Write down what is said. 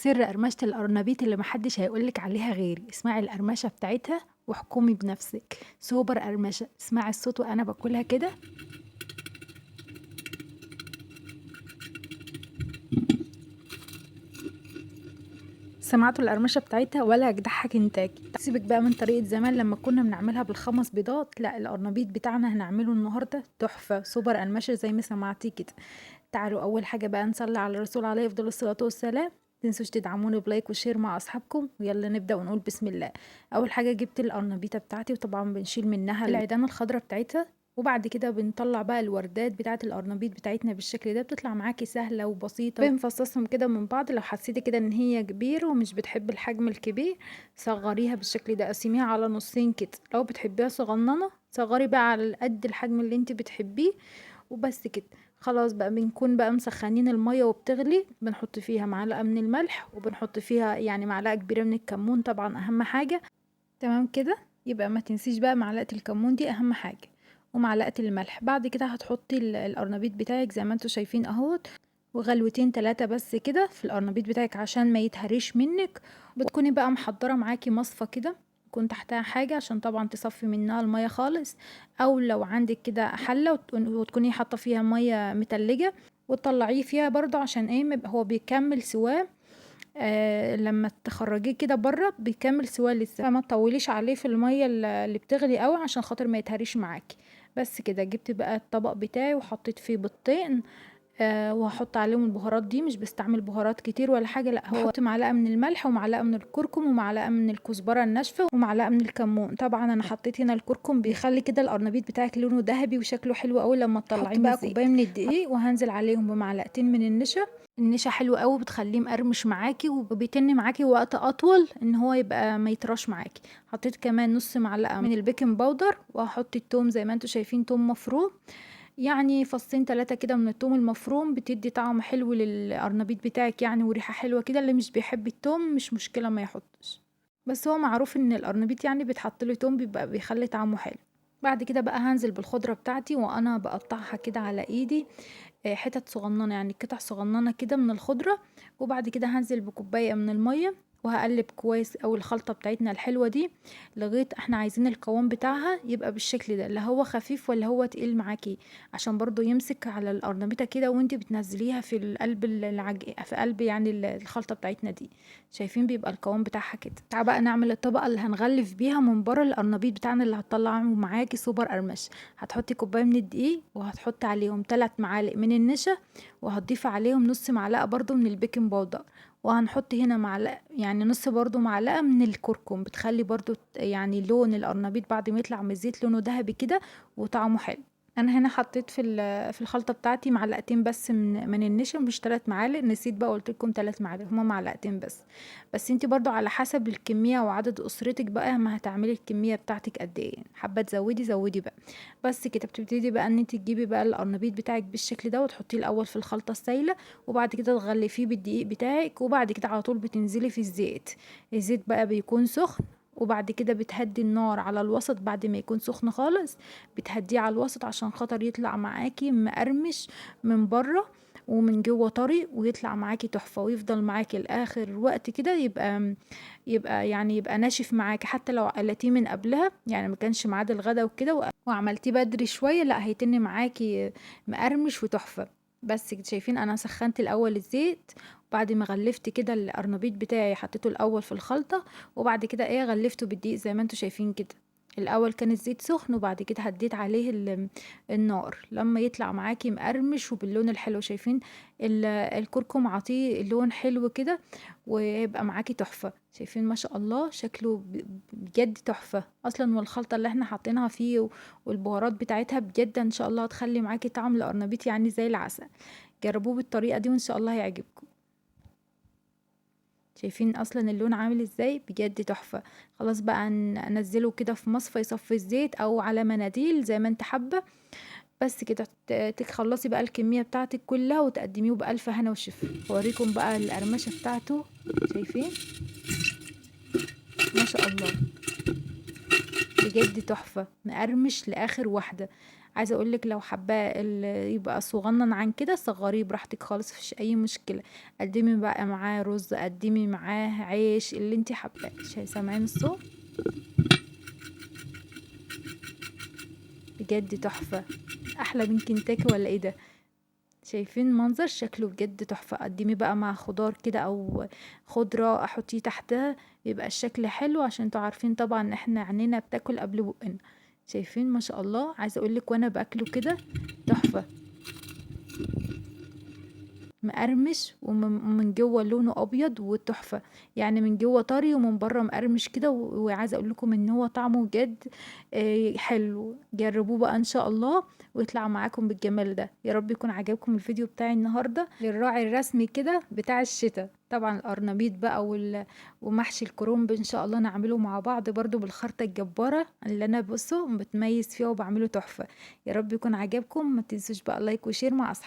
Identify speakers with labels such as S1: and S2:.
S1: سر قرمشة القرنبيط اللي محدش هيقولك عليها غيري. اسمعي القرمشة بتاعتها واحكمي بنفسك، سوبر قرمشة. اسمعي الصوت وانا باكلها كده. سمعتوا القرمشة بتاعتها ولا اجدعها كنتاكي. سيبك بقى من طريقة زمان لما كنا بنعملها بالخمس بيضات، لا القرنبيط بتاعنا هنعمله النهاردة تحفة سوبر قرمشة زي ما سمعتيه كده. تعالوا اول حاجة بقى نصلي على الرسول عليه افضل الصلاة والسلام. متنسوش تدعموني ب like و share مع اصحابكم، ويلا نبدأ ونقول بسم الله. اول حاجة جبت القرنبيطة بتاعتي، وطبعا بنشيل منها العيدان الخضراء بتاعتها، وبعد كده بنطلع بقى الوردات بتاعه القرنبيط بتاعتنا بالشكل ده. بتطلع معاكي سهلة وبسيطة، بنفصصهم كده من بعض. لو حسيتي كده ان هي كبيرة ومش بتحب الحجم الكبير صغريها بالشكل ده، قسميها على نصين كده. لو بتحبيها صغننه صغري بقى على قد الحجم اللي انت بتحبيه وبس كده. خلاص بقى بنكون بقى مسخنين المية وبتغلي، بنحط فيها معلقه من الملح، وبنحط فيها يعني معلقه كبيرة من الكمون، طبعا اهم حاجة. تمام كده، يبقى ما تنسيش بقى معلقه الكمون دي اهم حاجة، ومعلقة الملح. بعد كده هتحطي القرنبيط بتاعك زي ما انتوا شايفين اهوت، وغلوتين 3 بس كده في القرنبيط بتاعك عشان ما يتهريش منك. بتكوني بقى محضرة معاكي مصفى كده يكون تحتها حاجة عشان طبعا تصفي منها المية خالص، او لو عندك كده حله وتكوني حاطه فيها مية متلجه وتطلعيه فيها برضو، عشان ايه هو بيكمل سواه. لما تخرجيه كده بره بيكمل سواه لسه، فما تطوليش عليه في المية اللي بتغلي قوي عشان خاطر ما يتهريش معاكي. بس كده جبت بقى الطبق بتاعي وحطيت فيه بيضتين، وهحط عليهم البهارات دي. مش بستعمل بهارات كتير ولا حاجة، لا هو هحط معلقه من الملح ومعلقة من الكركم ومعلقة من الكزبره الناشفه ومعلقة من الكمون. طبعا انا حطيت هنا الكركم بيخلي كده القرنبيط بتاعك لونه ذهبي وشكله حلو قوي لما تطلعيه بقى. كوباية من الدقيق، وهنزل عليهم بمعلقتين من النشا. النشا حلو قوي، بتخليه مقرمش معاكي وبيتن معاكي وقت اطول ان هو يبقى ما يطراش معاكي. حطيت كمان نص معلقه من ال baking powder، وهحط التوم زي ما انتم شايفين، توم مفروم، يعني فصين 3 كده من التوم المفروم، بتدي طعم حلو للقرنبيط بتاعك يعني، وريحه حلوة كده. اللي مش بيحب التوم مش مشكلة ما يحطش، بس هو معروف ان القرنبيط يعني بيتحط له توم بيبقى بيخلي طعمه حلو. بعد كده بقى هنزل بالخضره بتاعتي، وانا بقطعها كده على ايدي، حتت صغننه يعني قطع صغننه كده من الخضرة. وبعد كده هنزل بكوبايه من المية، وهقلب كويس اوي الخلطة بتاعتنا الحلوة دي لغاية احنا عايزين القوام بتاعها يبقى بالشكل ده، لا هو خفيف ولا هو تقيل معاكي، عشان برضو يمسك على القرنبيطه كده وانتي بتنزليها في القلب في قلب يعني الخلطة بتاعتنا دي. شايفين بيبقى القوام بتاعها كده. تعالوا بقى نعمل الطبقة اللي هنغلف بيها من بره القرنبيط بتاعنا اللي هتطلعه معاكي سوبر قرمش. هتحطي كوباية من الدقيق، وهتحطي عليهم 3 معالق من النشا، وهتضيفي عليهم نص معلقه برضو من ال baking powder، وهنحط هنا معلقه يعني نص برضو معلقه من الكركم، بتخلي برضو يعني لون القرنبيط بعد ما يطلع من الزيت لونه ذهبي كده وطعمه حلو. انا هنا حطيت في الخلطة بتاعتي معلقتين بس من النشا، مش 3 معالق، نسيت بقى قلت لكم 3 معالق، هما معلقتين بس. بس انتي برضو على حسب الكمية وعدد اسرتك بقى ما هتعملي الكمية بتاعتك قد ايه، حابة تزودي زودي بقى. بس كده بتبتدي بقى ان انتي تجيبي بقى القرنبيط بتاعك بالشكل ده، وتحطيه الاول في الخلطة السايله، وبعد كده تغلفيه بالدقيق بتاعك، وبعد كده على طول بتنزلي في الزيت. الزيت بقى بيكون سخن، وبعد كده بتهدي النار على الوسط بعد ما يكون سخن خالص، بتهديه على الوسط عشان خاطر يطلع معاكي مقرمش من بره ومن جوه طري، ويطلع معاكي تحفة، ويفضل معاكي لاخر وقت كده، يبقى ناشف معاكي. حتى لو قلتيه من قبلها يعني ما كانش ميعاد الغدا وكده وعملتيه بدري شوية، لا هيتن معاكي مقرمش وتحفه. بس كده شايفين انا سخنت الاول الزيت، بعد ما غلفت كده القرنبيط بتاعي حطيته الاول في الخلطة، وبعد كده غلفته بالدقيق زي ما انتوا شايفين كده. الاول كان الزيت سخن، وبعد كده هديت عليه النار لما يطلع معاكي مقرمش وباللون الحلو. شايفين الكركم عطية لون حلو كده ويبقى معاكي تحفة. شايفين ما شاء الله شكله بجد تحفة اصلا، والخلطه اللي احنا حاطينها فيه والبهارات بتاعتها بجد ان شاء الله هتخلي معاكي طعم القرنبيط يعني زي العسل. جربوه بالطريقة دي وان شاء الله هيعجبكم. شايفين اصلا اللون عامل ازاي، بجد تحفة. خلاص بقى انزله كده في مصفى يصفي الزيت او على مناديل زي ما انت حابة. بس كده تخلصي بقى الكمية بتاعتك كلها وتقدميه بألف هنا وشفا. اوريكم بقى القرمشه بتاعته، شايفين ما شاء الله بجد تحفة، مقرمش لاخر واحدة. عايزه اقولك لو حباه يبقى صغنن عن كده صغريه براحتك خالص، مفيش اي مشكلة. قدمي بقى معاه رز، قدمي معاه عيش، اللي انتي حباه. سامعين الصوت؟ بجد تحفة، احلى من كنتاكي ولا ايه ده؟ شايفين منظر شكله بجد تحفة. قدمي بقى مع خضار كده او خضرة احطيه تحتها، يبقى الشكل حلو، عشان انتوا عارفين طبعا احنا عينينا بتاكل قبل بقنا. شايفين ما شاء الله؟ عايزه اقولك وانا باكله كده تحفة، مقرمش ومن جوه لونه ابيض وتحفه، يعني من جوه طري ومن بره مقرمش كده. وعايزه اقول لكم ان هو طعمه بجد حلو. جربوه بقى ان شاء الله ويطلع معاكم بالجمال ده. يا رب يكون عجبكم الفيديو بتاعي النهارده للراعي الرسمي كده بتاع الشتاء. طبعا القرنبيط بقى ومحشي الكرنب ان شاء الله نعمله مع بعض برضو بالخرطه الجبارة اللي انا بصوا بتميز فيها وبعمله تحفة. يا رب يكون عجبكم، ما تنسوش بقى like و share مع اصحابكم.